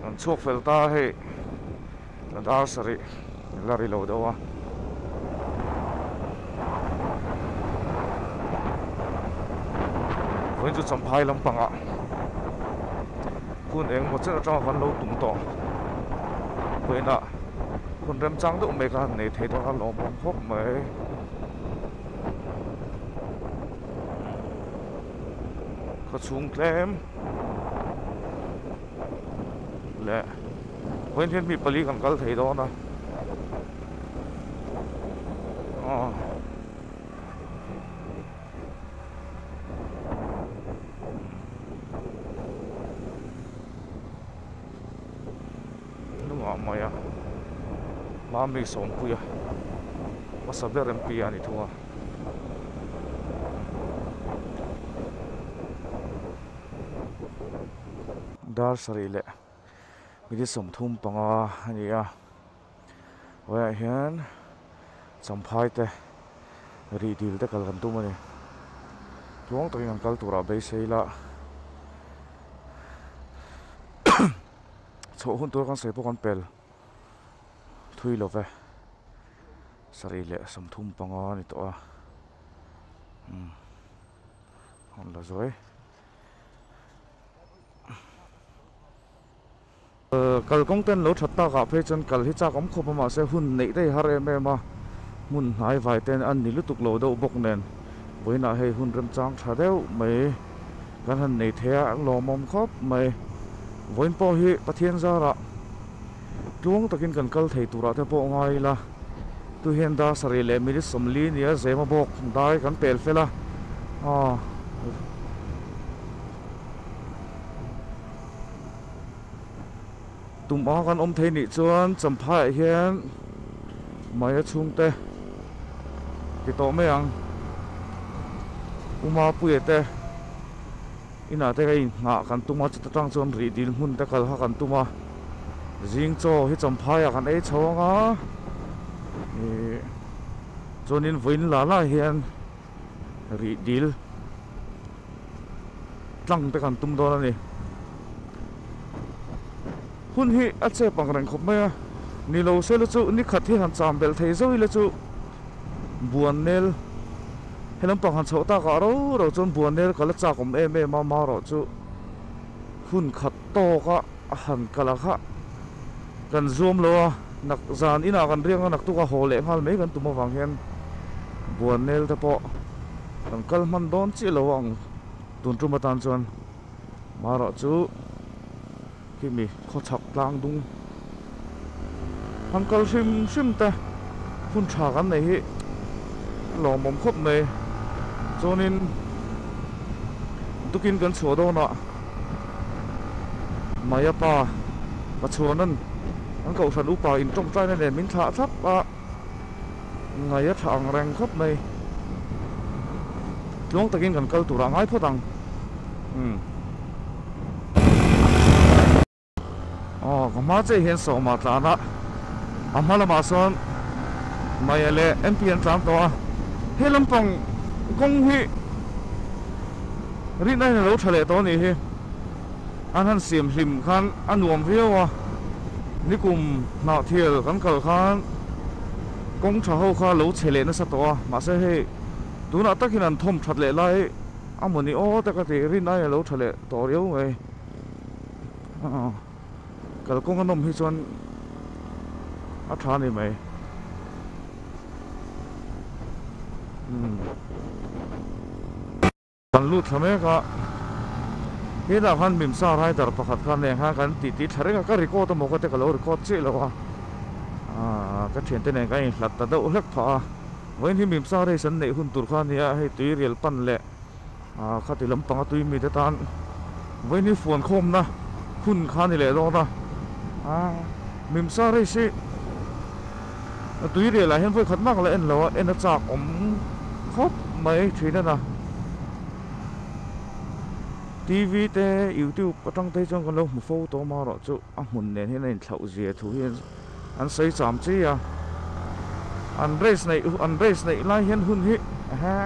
Kan chhuak fel ta hei dar sarih la ri lo deuh a. Vawiin chu Champhai lampangah hun eng maw chen atanga kan lo tum tawh vawiinah hun remchang deuh mai kha han nei thei dawn a lawmawm khawp mai. Khaw chhung tlem leh vawiin hian mi pali kan kal thei dawn a aw hnungah mai a mami sawmpuia hmasa ber MP a ni thung a. Dar sarih leh minute 35 a ni a hawihah hian champhai te rih dil te kal kan tum a ni tluang takin kan kal turah beisei la chhoh hun tur kan sawi pawh kan pel thui lo ve. Sarih leh 35 a ni tawh a umm rawn la zuai kalkawng ten lo that tak ah phei chuan kal hi chak awm khawp a mahse hun neih daih har em em a hmun hnai vai ten an ni lutuk lo deuh bawk nen vawiinah hei hun remchang tha deuh mai kan han nei thei a an lawmawm khawp mai vawiin pawh hi Pathian zarah Tluang takin kan kal thei turah te pawh ngai ila, tu hian dar sarih leh minute 40 nia zema bawk dai kan pel fel a, aw. Tum a kan awm thei nih chuan Champhaiah hian Maya chhungte ti tawh mai ang, U Mapuia te. Inah te ka inghah kan tum a, chuta tang chuan rih dil hmun te kal kha kan tum a, zing chaw hi champhaiah kan ei chho ang a, ih chuanin vawiin lah lah hian rih dil tlang te kan tum dawn a ni. Hun hi a chep ang reng khawp mai a, ni lo se la chu ni khat hi han cham belh thei zauh ila chu buan nel he lampang han chhoh takah ro ro chuan buan nel ka la chak awm em em a marawh chu hun khat tawka a han kal a kha kan zuam lo a nak zan inah kan riak a naktuk a haw leh nghal mai kan tum avang hian buan nel te pawh kan kal hman dawn chiah lo ang tun tum atan chuan marawh chu. Khimi khawchhak tlang dung han kal hrim hrim te hun tha kan nei hi a lawmawm khawp mai. Chuanin tukin kan chhuah dawnah Maya pa ka chhuahnan an kohhran upa in tawngtaina nen min thlah thlap a, ngaih a tha ang reng khawp mai. Tluang takin kan kal turah ngai phawt ang. Umm. Aw ka hma chiah hian sawma tlan a a hma lamah sawn Maya leh MP an tlan tawh a he lampang kawng hi rinna hian a lo tha leh tawh a nih hi an han siam hlim khan a nuam viau a nikum hnahthial kan kal khan kawng tha ho kha lo chhe leh nasa tawh a mahse hei tunah takin an thawm that leh lai A mawni aw te ka ti rin ai a lo tha leh tawh riau mai. Kalkawng a nawm hi chuan a tha a ni mai. Kan lut thla mek a, hetah khan Mimsa rider pakhat khan nen khan kan titi thla reng a, ka record emaw ka ti ka lo record chiah lo a, ka thiante nen kan inhlat ta deuh hlek phah a. Vawiin hi Mimsa race an neih hun tur kha a ni a, hei tui rial pan leh khati lampanga tui mite tan vawiin hi fuan khawmna hun kha a ni leh dawn a, Mimsa race hi tui rial ah hian vawi khat mak la en lo a, en a chak awm khawp mai thin a na. TV te YouTube atang te hi chuan kan lo hmu fo tawh amaherawhchu a hmun nen hian a inthlauh zia thu hi an sawi cham chi a an race neih an race neih lai hian hun hi ehe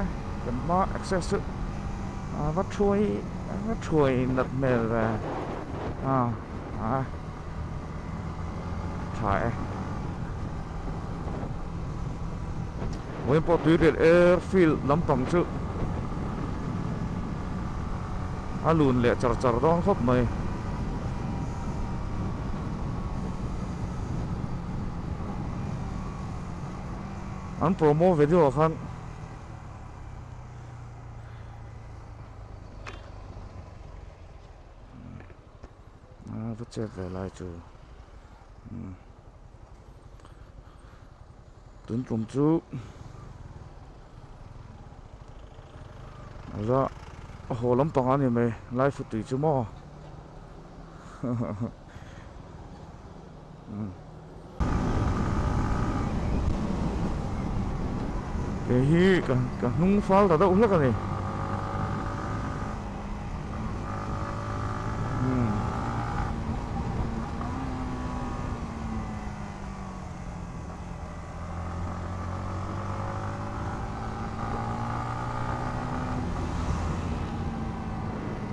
kan hma access chu a va thuai a va thuai nat hmel ve a a. tha e. Vawiin pawh tuirial airfield lampang chu a lun leh char char dawn khawp mai. An promo video ah khan a va chet ve lai chu tun tum chu la haw lampang a ni mai lai futui chu maw Kei hi ka hnung fal ta deuh hlek a ni.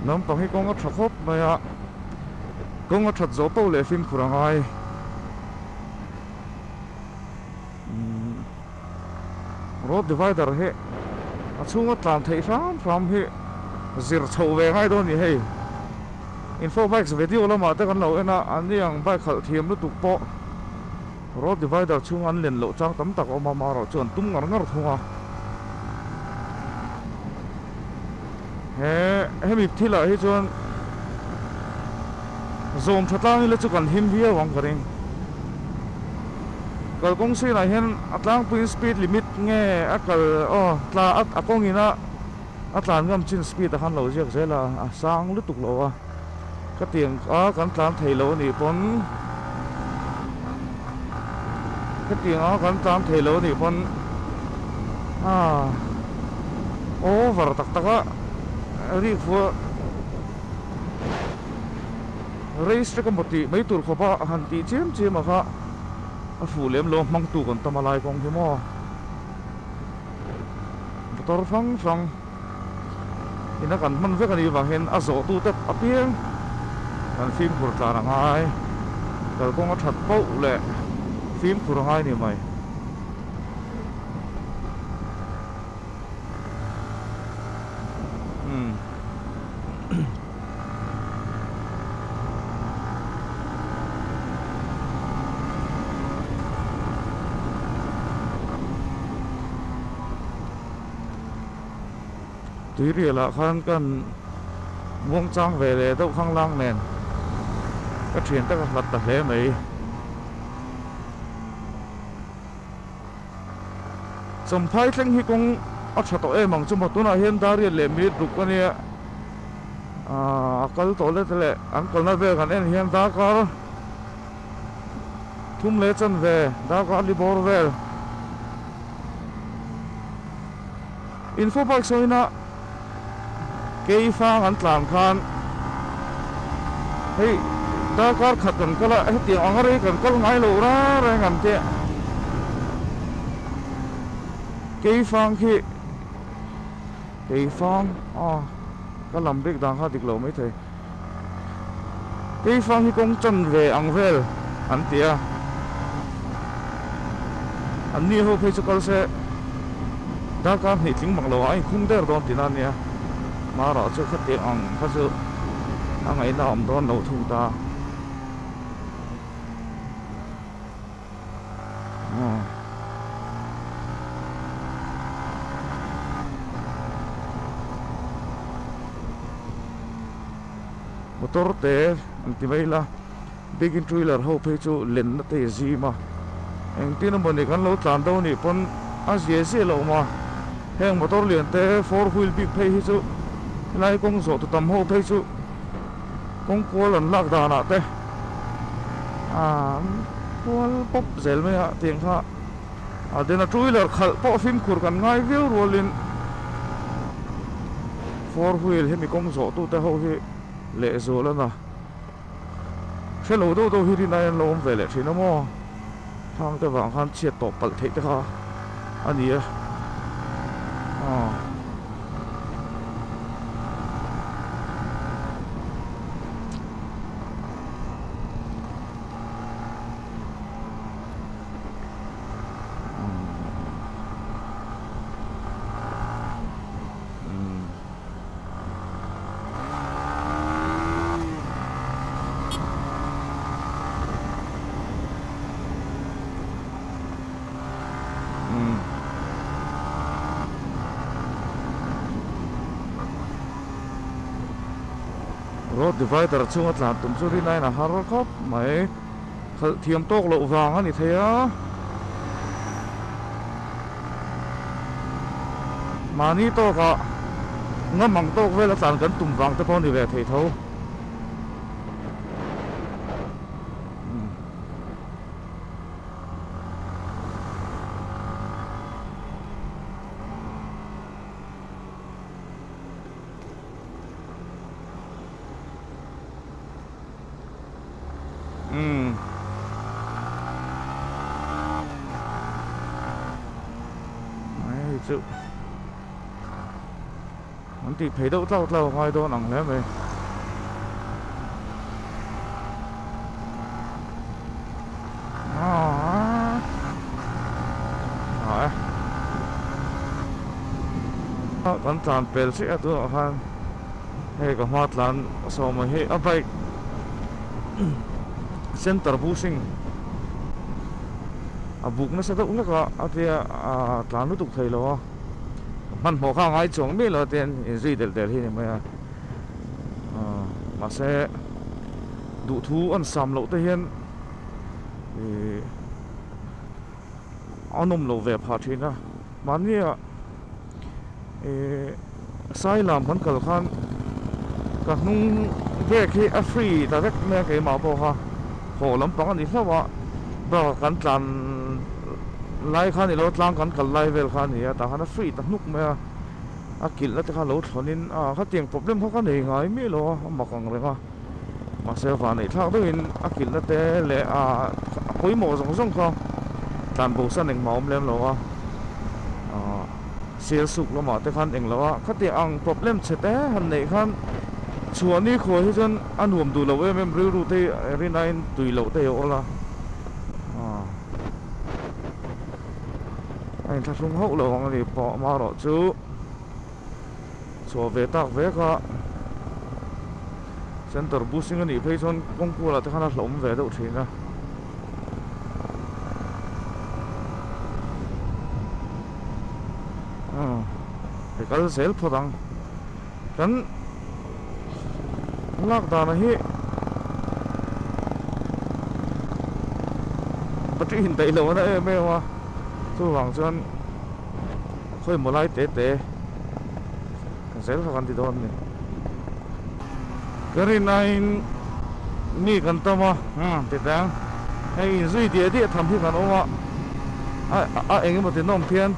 Naupang hi kawng a tha khawp mai a, kawng a that zawh poh leh fimkhur a ngai. Road divider hi a chhunga tlan theih hram hram hi zir chhoh ve ngai dawn a ni hei. Info bikes video lamah te kan lo en a, an ni ang bike khalh thiam lutuk pawh road divider chhunga an len loh chang tam tak a awm a, amaherawh chu an tum ngar ngar thung a. He hemi thilah hi chuan zawm tha tlang ila chu kan him viau ang ka ring. Kalkawng sinah hian a tlangpuiin speed limit nge a kal aw tla a kawngin a a tlan ngam chin speed a khan lo ziak zel a a sang lutuk lo a ka tiang a kan tlan thei lo anih pawn ka tiang a kan tlan thei lo anih pawn ah over tak tak a rik fuh race track emaw tih mai tur khawpa han tih chiam chiam a kha a fuh lem lo hmang tu kan tam a lai kawng hi maw motor hrang hrang ina kan hman vek a nih vang hian a zawh tu te apiang kan fimkhur tlan a ngai kalkawng a that poh leh fimkhur a ngai ni mai. Tuirial ah khan kan muang chang ve leh deuh khang lang nen ka thian te ka hlat ta hle mai. Champhai thleng hi kawng a tha tawh em ang chu maw tunah hian Dariat leh Mit ruk a nia aaa a kal tawh let leh an kalna vel kan en hian darkar thum leh chanve darkar li bawr vel Info bike sawina Keifang an tlan khan hei darkar khat kan kal a hetiang ang rei kan kal ngai lo reng reng ang tih Keifang khi Keifang aw ka lam bik dan kha dik lo maithei Keifang hi kawng chan ve ang vel an ti a an ni ho phei chu kal se darkar hnih tling bang lo ah a inkhung der dawn tihna a nia hmarah chu khatiang ang kha chu a ngaihna a awm dawn lo thung ta. Motor te an ti mai ila big in two wheeler ho phei chu lenna te i zim a engtin emawni kan lo tlan deuh anih pawn a zia zia lo awm a heng motor lian te four wheel bik phei hi chu helai kawng zawh tu tam ho phei chu kawng kual an lak danah te an kual pawp zel mai a tiang kha a den a two wheeler khalh pawh fimkhur kan ngai viau rualin four wheel hemi kawng zawh tute ho hi lehzual a na hre lo deuh deuh hi rin aiin an lo awm ve leh thin a maw thang te vang khan chhiat tawh palh theih te kha a ni a aw. Road divider chunga tlan tum chu rinaiin a har khawp mai. Khalh thiam tawk loh vang a ni thei a. Mahni tawkah ngam ang tawk vel a tlan kan tum vang te pawh a ni ve thei tho. Umm. Hei chu an tih phei deuh tlau tlau a ngai dawn ang hle mai. Kan tlan pel chiah a tunah khan hei ka hma tlan sawma hi a bike center bushing a buk nasa deuh hlek a a tia a tlan lutuk thei lo a hmanhmawh kha a ngai chuang miah lo a tian inzui delh delh hi a ni mai a mahse duhthu an sam loh te hian ih a nawm lo ve phah thin a mahnia ih Sailam kan kal khan ka hnung brake hi a free ta vek mai a keimah pawh kha haw lampang a ni hlauh a bakah kan tlan lai khan ilo tlang kan kal lai vel kha a ni a tah khan a free ta hnuk mai a. A kilhna te kha lo thlawn in ah khatiang problem kha ka nei ngai miah lo a, a mak ang reng a. Mahse vanneih thlak deuhin a kilhna te leh ah a pawimawh zawng zawng kha tlan bo san engmah a awm lem lo a. Ah sel suk lamah te khan englo a, khatiang ang problem chhe te han neih khan chhuah ni khuai hi chuan a nuam duh lo em em rilru te hi rinaiin tui loh te hi a awl a. Ah. A inthlahrung hauh lo ang a ni pawh amaherawh chu chhuah ve tak vek a center bushing a nih phei chuan kawng kualah te khan a hlauhawm ve deuh thin a. Hei kal zel phawt ang kan lak dana hi battery indaih loh a na em em a chuvang chuan khawimaw lai te te zel kha kan ti dawn a ni ka rinaiin mi kan tam a titeh ang hei inzui diah diah tham hi kan awm a a eng emaw ti nawm phian.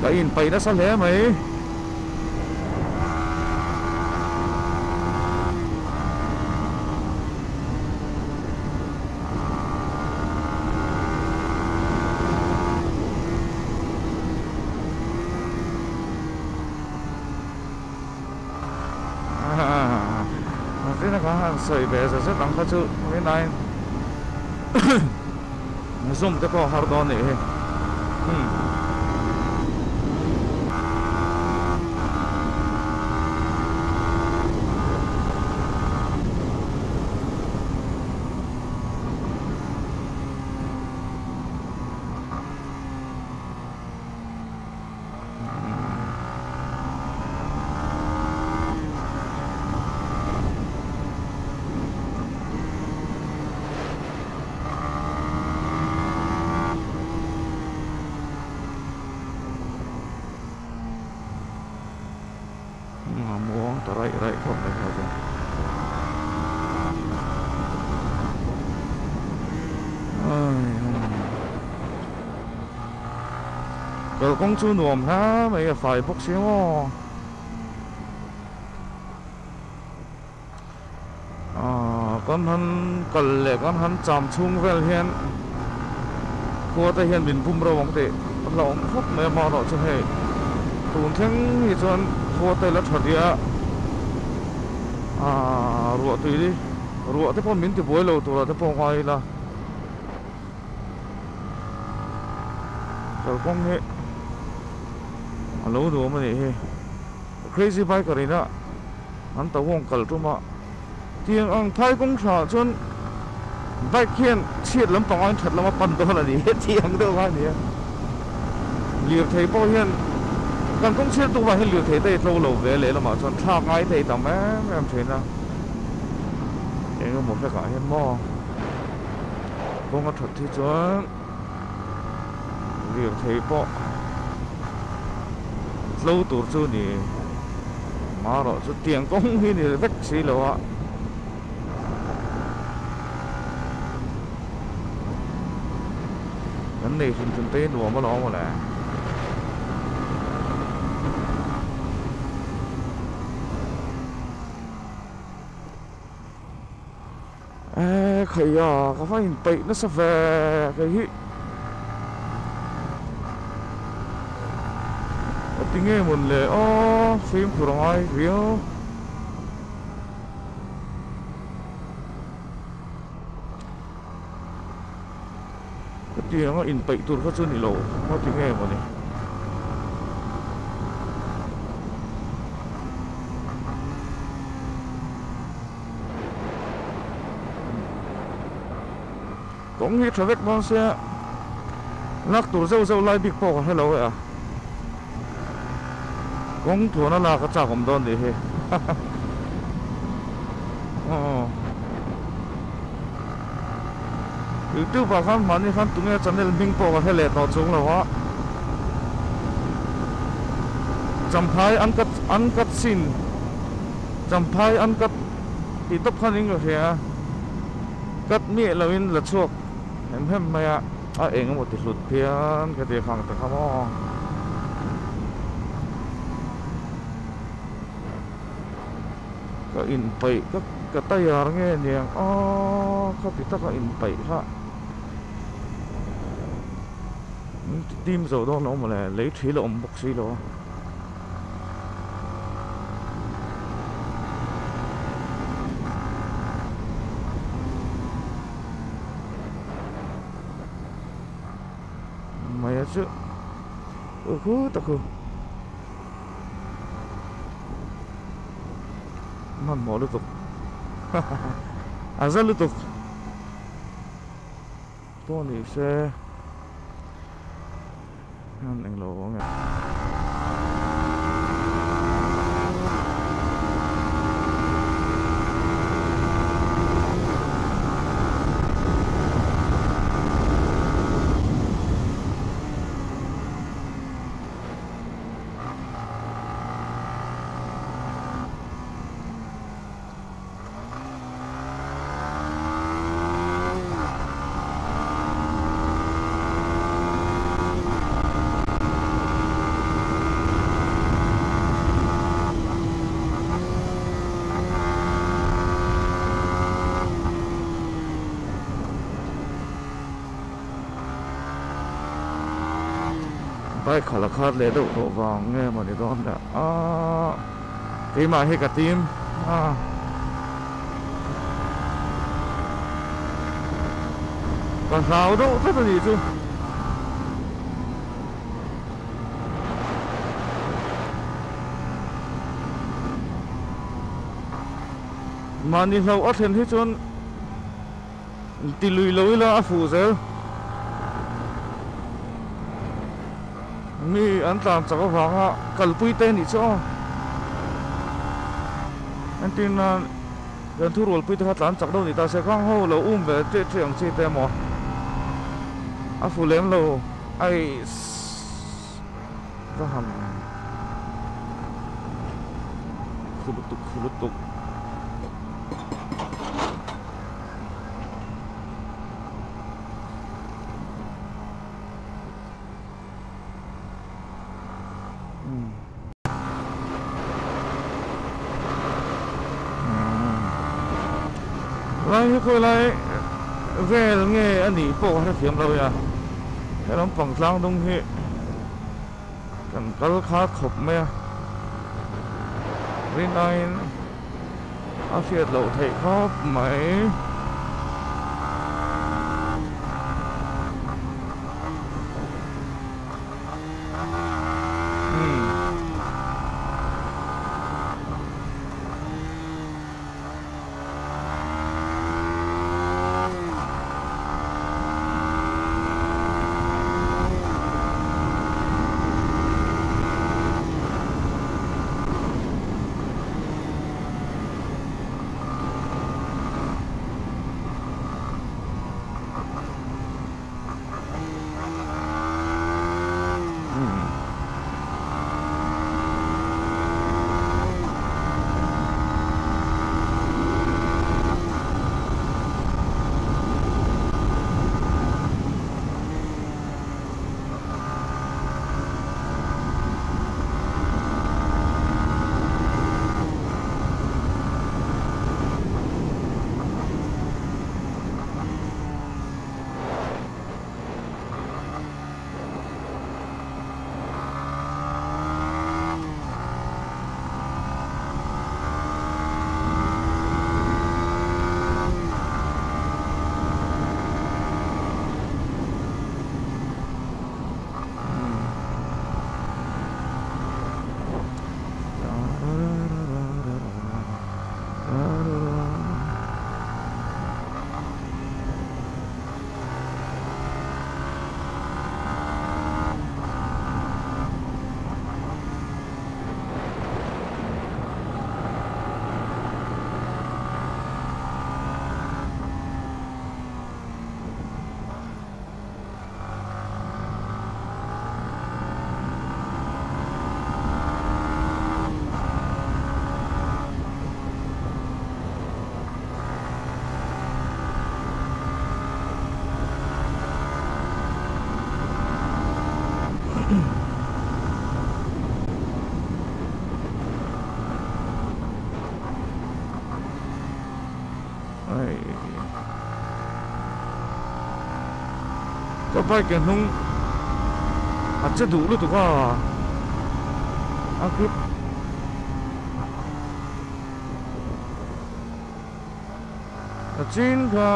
Ka inpaih nasa hle mai. Zin a kha han sawi ve zet zet ang kha chu rinaiin zoom te pawh a har dawn nih hi. Muang ta raih raih khawp mai kha chuan. Kalkawng chu nuam hle mai a fai bawk si maw. Aaa kan han kal leh kan han cham chhung vel hian khua te hian min bum ro ang tih a hlauhawm khawp mai a amaherawhchu hei tun thleng hi chuan khua te la tha ria aaa ruah tui ruah te pawh min ti buai lo turah te pawh ngai ila kalkawng hi a lo nuam a nih hi crazy biker ina an tawng kal tum a tiang ang phai kawng tha ah chuan bike hian chhiat lampang aiin that lama pan dawn a ni tih ang deuh kha a ni a lirthei pawh hian kan kawng chhiat tuk vang hian lirthei te hi tlo lo ve lehlamah chuan thlak ngai thei tam em em thin a eng emaw hlekah hian maw kawng a that hi chuan lirthei pawh tlo tur chu ni marawh chu tiang kawng hi ni vek si lo a kan nei hrim hrim te hi nuam alawm mawle. Eee khaia ka va inpeih nasa ve kei hi a ti nge mawn le aw fimkhur a ngai riau hetiang a inpeih tur kha chu ni lo a ti nge maw ni. Kawng hi tha vek dawn sia lak tur zeuh zeuh lai bik pawh ka hre lo e a kawng tluana lak a chak awm dawn nih hi aw youtube ah khan mahni khan tunge channel hming pawh ka hre leh tawh chung lo a champhai an cut an cut sin. Champhai an cut tih tawp khan in ka hria a, cut miah lo in la chhuak hem hem mai a, a eng emaw ti hlut phian ka ti khang ta kha maw. Ka inpeih ka ka tayar nge niang aw khati taka inpeih kha min ti tim zo dawn lo mawle lei thi la awm bawk si lo a. Mai a chu u khut a khu hmanhmawh lutuk a za lutuk pawh ni se. An englo ang e. Bike khalh a khat leh deuh tawh vang nge maw ni dawn le aaa keimah hi ka tim a. Ka hlau deuh tlat a nih chu. Mahni hlauh a thlen hi chuan ti lui lo ila a fuh zel. Mi an tlan chak avanga kalpui te nih chu aw. Entir nan kan thu rualpui te kha tlan chak deuh ni ta se khang ho lo um ve ṭih ṭih ang chi te emaw a fu lem lo aiss ka han khu lutuk khu lutuk. Helai hi khawilai vel nge a nih pawh ka hrethiam lo a, he lampang tlang dung hi kan kal kha khawp mai a, rinaiin a hriat loh theih khawp mai. Ka bike hnung a che duh lutuk a a grip a chin kha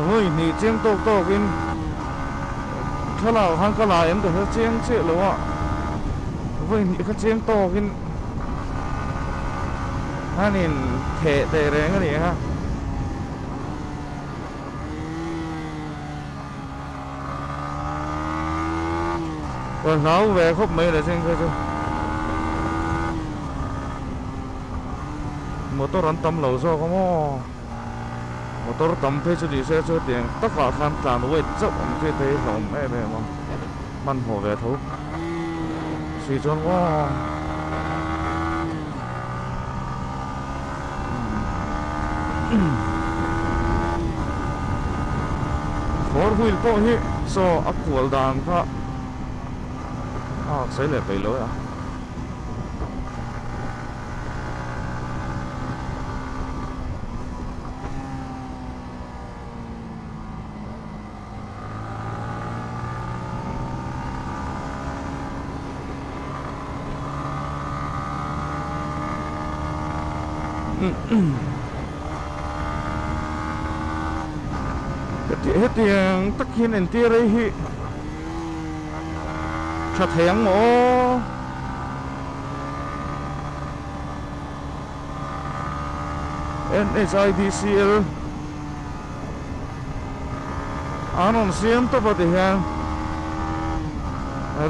vawi hnih chiang tawk tawk in thlalak ah khan ka la em ka hre chiang chiah lo a vawi hnih kha chiang tawk in. Khanin theh teh reng a ni a. Ka hlau ve khawp mai le cheng kha chu. Motor an tam lo zawk a maw. Motor tam phei chu ni se chu hetiang takah khan tlan wait chauh ang chi te hi hlauhawm em em a. Hmanhmawh ve tho si chuan aw. Four wheel pawh hi saw a kual dan kha a sawi leh peih lo e a. Hetiang tak hian entir ei hi tha thei ang maw aw. NHIDCL An rawn siam tawp a tihian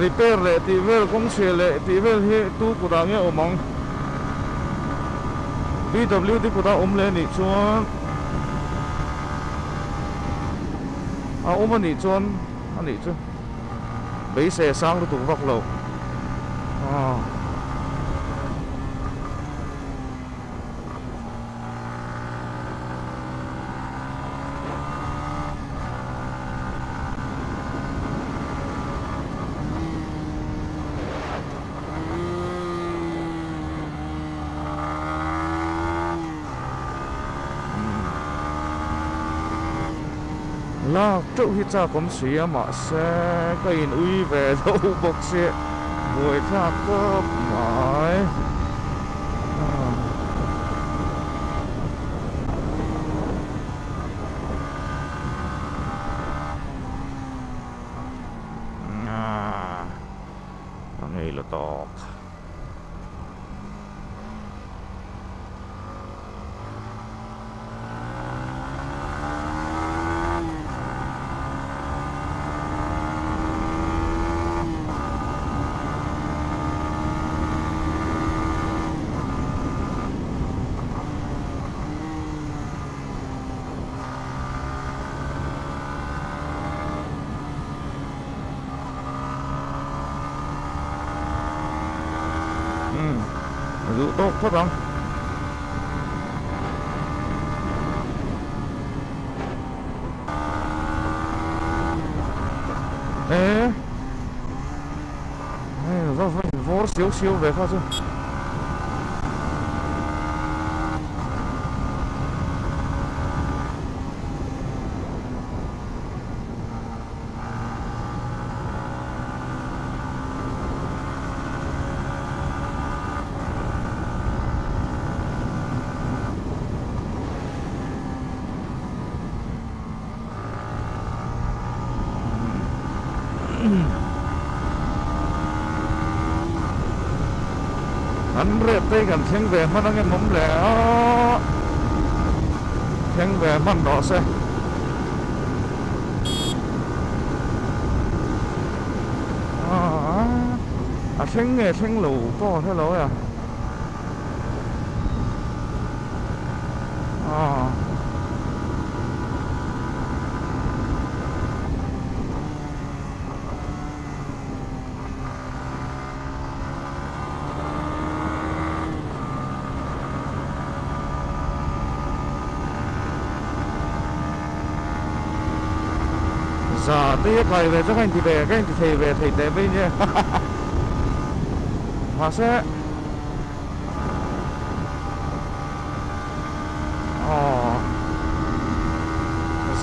repair leh tih vel kawng chhia leh tih vel hi tu kutah nge awm ang PWD kutah awm leh anih chuan a awm anih chuan anih chu beisei a sang lutuk vak lo aw. Lak teuh hi chak awm si a mahse ka in ui ve deuh bawk si buaithlak khawp mai. A ngei la tawk. Duh tawk phawt ang. E hei va va in vawr siau siau ve kha chu. An rep te hi kan thleng ve hman ang em awm le a, thleng ve hman rawh se. A thleng nge thleng lo pawh a hrelo e a. Za te hi kai ve chu ka inti ve ka inti thei ve thei teh mai nia mahse Aw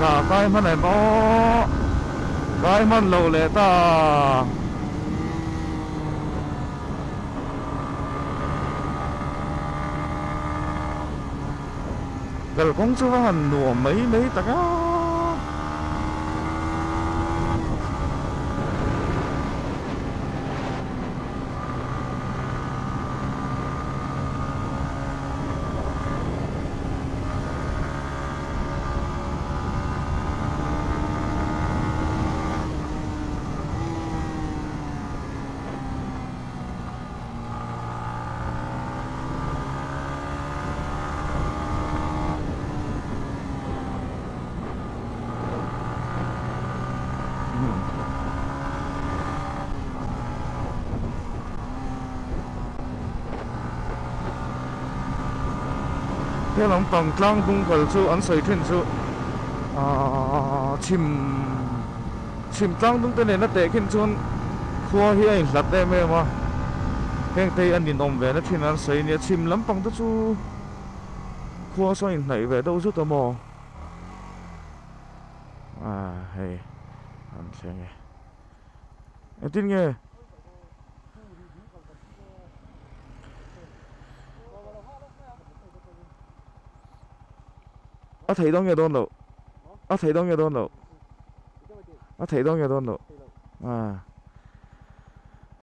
za kai hman em aw kai hman lo leh ta. Kalkawng chu va han nuam mai mai tak a. He lampang tlang hnung kal chu an sawi thin chu ahh chhim chhim tlang hnung te nena tehkhin chuan khua hi a inhlat em em a heng te hi a ninawm ve na thin an sawi ania chhim lampang te chu khua saw a inhnaih ve deuh zut a maw ah hei an thleng e engtin nge. A theih dawn nge dawn loh a theih dawn nge dawn loh a theih dawn nge dawn loh ah.